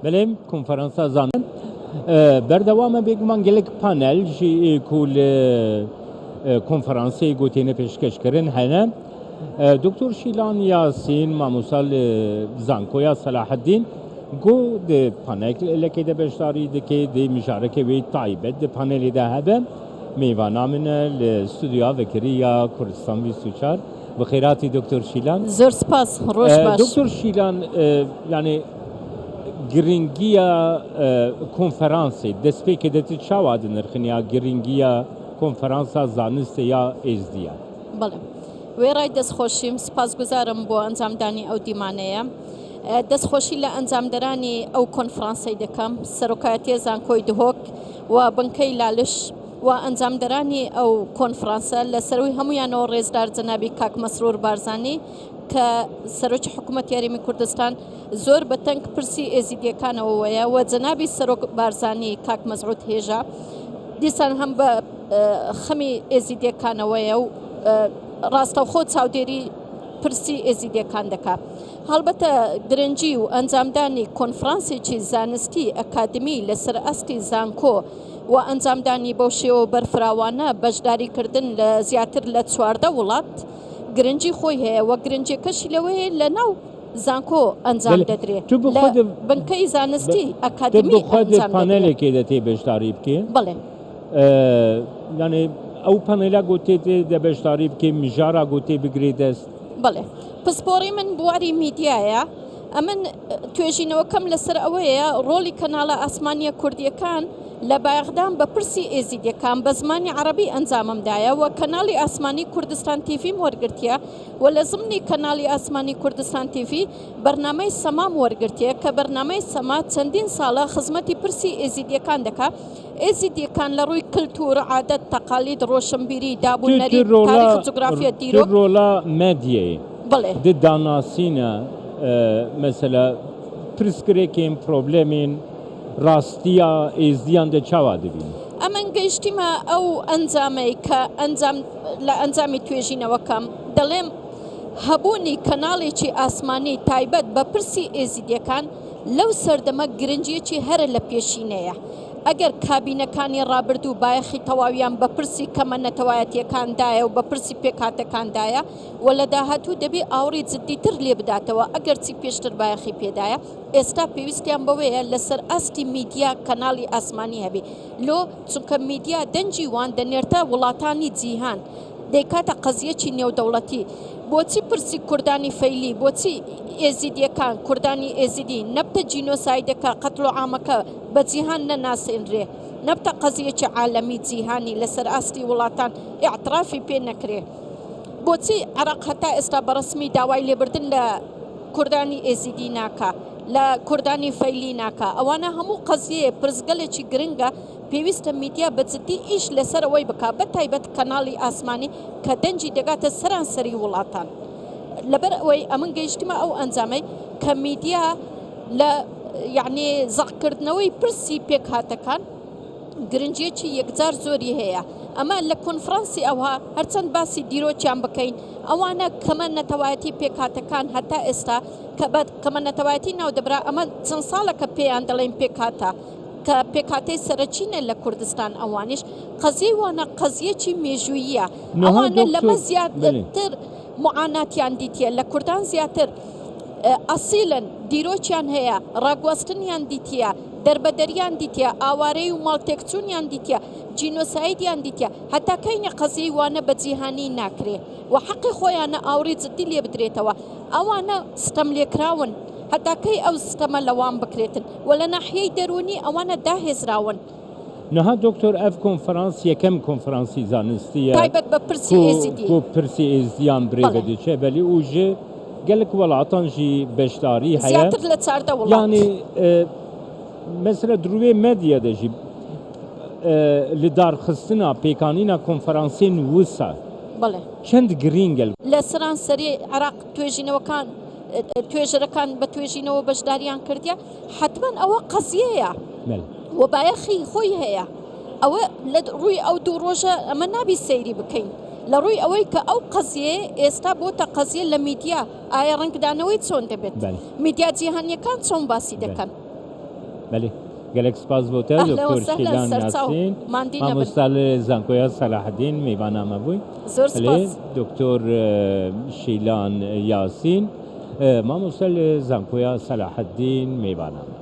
Belê konferansa zanin berdewam e bêguman gelek panel jî ku li konferansê gotêne pêşkeşkirin hene. Doktor Şîlan Yasîn mamosta li Zankoya Selaheddîn got di panelekê de beşdarî dike dê mijareke wê taybet di panelê de hebe. Mêvana min e li stûdyoya vekirî ya Kurdistan 24. Bi xêratî Doktor Şîlan. Zor spas, roj baş. Doktor Şîlan yanî giringiya konferansê destpêkê de tu çawa dinirxinî ya giringiya konferansa zanistê ya Êzdiya? Belê. Wêray destxweşîm, spasguzarim bo encamdanî ew dîmaneyê. Destxweşî li encamderanî ew konferansê dikim, Serokayetiyê Zankoy Dihok و بنکەی لالش و ئەنجامدەرانی ئەو کۆنفرانسە لە سەروی هەمویانەوە ڕێزدار جەنابی کاک مەسرور بارزانی کە سەرۆکی حکوومەتی هەرێمی کوردستان زۆر بە تەنگ پرسی ئێزیدیەکانەوەیە و جەنابی سەرۆک بارزانی کاک مەسعود هێژا دیسان هەم بە خەمی ئێزیدیەکانەوەیە و ڕاستەوخۆ چاودێری پرسی ئێزیدیەکان دەکات. هەڵبەتە گرنگی و ئەنجامدانی کۆنفرانسێکی زانستی ئەکادمی لەسەر ئاستی زانکۆ و ئەنجامدانی بەو شێوە بەرفراوانە بەشداریکردن لە زیاتر لە 14 وڵات گرنگی خۆی هەیە و گرنگیەکەشی لەوەیە لە ناو زانکۆ ئەنجام دەدرێ لە بنکەی زانستی ئەکادمی ئەنجام دەدرێ. پانێلێکێ دەتێ بەشداری بکێ؟ بەڵێ. یانێ ئەو پانێلا گوتێ تێ دە بەشداری بکێ مژارا گوتێ بگرێ دەست؟ بەڵێ. پسپۆڕی من بواری میدیایە، ئەمن توێژینەوەکەم لەسەر ئەوەیە ڕۆڵی کەناڵە ئاسمانییە کوردییەکان لە بایەخدان بە پرسی ئێزیدیەکان بە زمانی عەڕەبی ئەنجامم دایە و کەناڵی ئاسمانی کوردستان تیڤیم وەرگرتیە و لە زمنی کەناڵی ئاسمانی کوردستان تیڤی بەرنامەی سەمام وەرگرتیە کە بەرنامەی سەما چەندین ساڵە خزمەتی پرسی ئێزیدیەکان دەکا. ئێزیدیەکان لە ڕووی کلتور، عادەت، تەقالید، ڕۆشنبیری، داب و نەریت، تاریخ، جوگرافیە، دیرۆک. تو ڕۆلا مەدیەی بەڵێ. د داناسینە مەسەلە پرسگرێکێن، پرۆبلێمێن، ڕاستیا ئێزدیان دە چاوا دبینی؟ ئەمن گەیشتیمە ئەو ئەنجامەی کە ئەنجام لە ئەنجامی توێژینەوەکەم دەڵێم هەبوونی کەناڵێکی ئاسمانی تایبەت بە پرسی ئێزیدیەکان لەو سەردەمە گرنگیەکی هەرە لە پێشینەیە. ئەگەر کابینەکانی ڕابردوو بایەخی تەواویان بە پرسی کەمە نەتەوایەتییەکان دایە و بە پرسی پێکهاتەکان دایە و لە داهاتوو دەبێ ئاوڕی جددیتر لێ بداتەوە، ئەگەرچی پێشتر بایەخی پێ دایە، ئێستا پێویستیان بەوەیە لەسەر ئاستی میدیا کەناڵی ئاسمانی هەبێ. لۆ؟ چونکە میدیا دەنگی وان دەنێرتە وڵاتانی جیهان. دەیکاتە قەزیەکی نێودەوڵەتی. بۆچی پرسی کوردانی فەیلی، بۆچی ئێزیدیەکان، کوردانی ئێزیدی نەبتە جینۆسایدەکە، قەتڵوعامەکە بە جیهان نەناسێنرێ، نەبتە قەزیەکی عالەمی جیهانی لەسەر ئاستی وڵاتان ئیعترافی پێ نەکرێ؟ بۆچی عێراق هەتا ئێستا بە ڕەسمی داوای لێبردن لە کوردانی ئێزیدی ناکا، لە کوردانی فەیلی ناکا؟ ئەوانە هەموو قەزیەیە، پرسگەلێکی گرنگە. پێویستە میدیا بە جدی ئیش لەسەر ئەوەی بکا بە تایبەت کەناڵی ئاسمانی کە دەنگی دەگاتە سەرانسەری وڵاتان لەبەر ئەوەی ئەمن گەیشتمە ئەو ئەنجامەی کە میدیا لە یعنی زەقکردنەوەی پرسی پێکهاتەکان گرنگیەکی یەکجار زۆری هەیە ئەمە لە کۆنفرانسی ئەوها هەرچەند باسی دیرۆکیان بکەین ئەوانە کەمە نەتەوایەتی پێکهاتەکان هەتا ئێستا کە بە کەمە نەتەوایەتی ناودەبرا ئەمە چەند ساڵە کە پێیان دەڵێن پێکهاتە کە پێکهاتەی سەرەکینە لە کوردستان ئەوانیش قەزیەی وانە قەزیەکی مێژووییە ئەوانە لەمە زیاتر معاناتیان دیتیە لە کوردان زیاتر ئەسیلن دیرۆکیان هەیە ڕاگواستنیان دیتیە دەربەدەریان دیتیە ئاوارەی و ماڵ تێکچوونیان دیتیە جینۆسایدیان دیتیە هەتا کەینە قەزیەی وانە بە جیهانی ناکرێ و حەقی خۆیانە ئاوڕی جدی لێ بدرێتەوە ئەوانە ستەملێکراون هەتا کەی ئەو ستەمە لەوان بکرێتن و لە ناحیەی دەروونی ئەوانە داهێزراون. نها دکتۆر ئەڤ کۆنفرانس یەکەم کۆنفرانسی زانستیە تایبەت بە پرسی ئێزیدی. کو پرسی ئێزدیان برێ بەڵێ. دچێ بەلی و ژ گەلک وەڵاتان ژی بەشداری هەیە. زیاتر لە 14 وڵات. یانی مەسەلە دروێ مەدیە دە ژی li darxistina pêkanîna konferansên wisa بەڵێ. çend girîng e. لە سەرانسەری عێراق توێژینەوەکان توێژەرەکان بە توێژینەوە بەشداریان کردیە حتمما ئەوە قەزیەیە و بایەخی خۆی هەیە ئەوە لە ڕووی ئەو دوو ڕۆژە ئەمە نابی سەیری بکەین لە ڕووی ئەوەی کە ئەو قەزیەیە ئێستا بۆتە قەزیە لە میدیا ئایا ڕەنگدانەوەی چۆن دەبێت میدیا جیهانیەکان چۆن باسی دەکەن. بەلی گەلەک سپاس بۆ تە ئەهلا دکتۆر وسهلا شیلان سەرچاو یاسین ماندی نەبن. مامۆستا لە زانکۆیا سەلاحەدین میوانامە بووی. زۆر لێ سپاس. دکتۆر شیلان یاسین مامۆستا لە زانکۆیا سەلاحەدین میوانامە.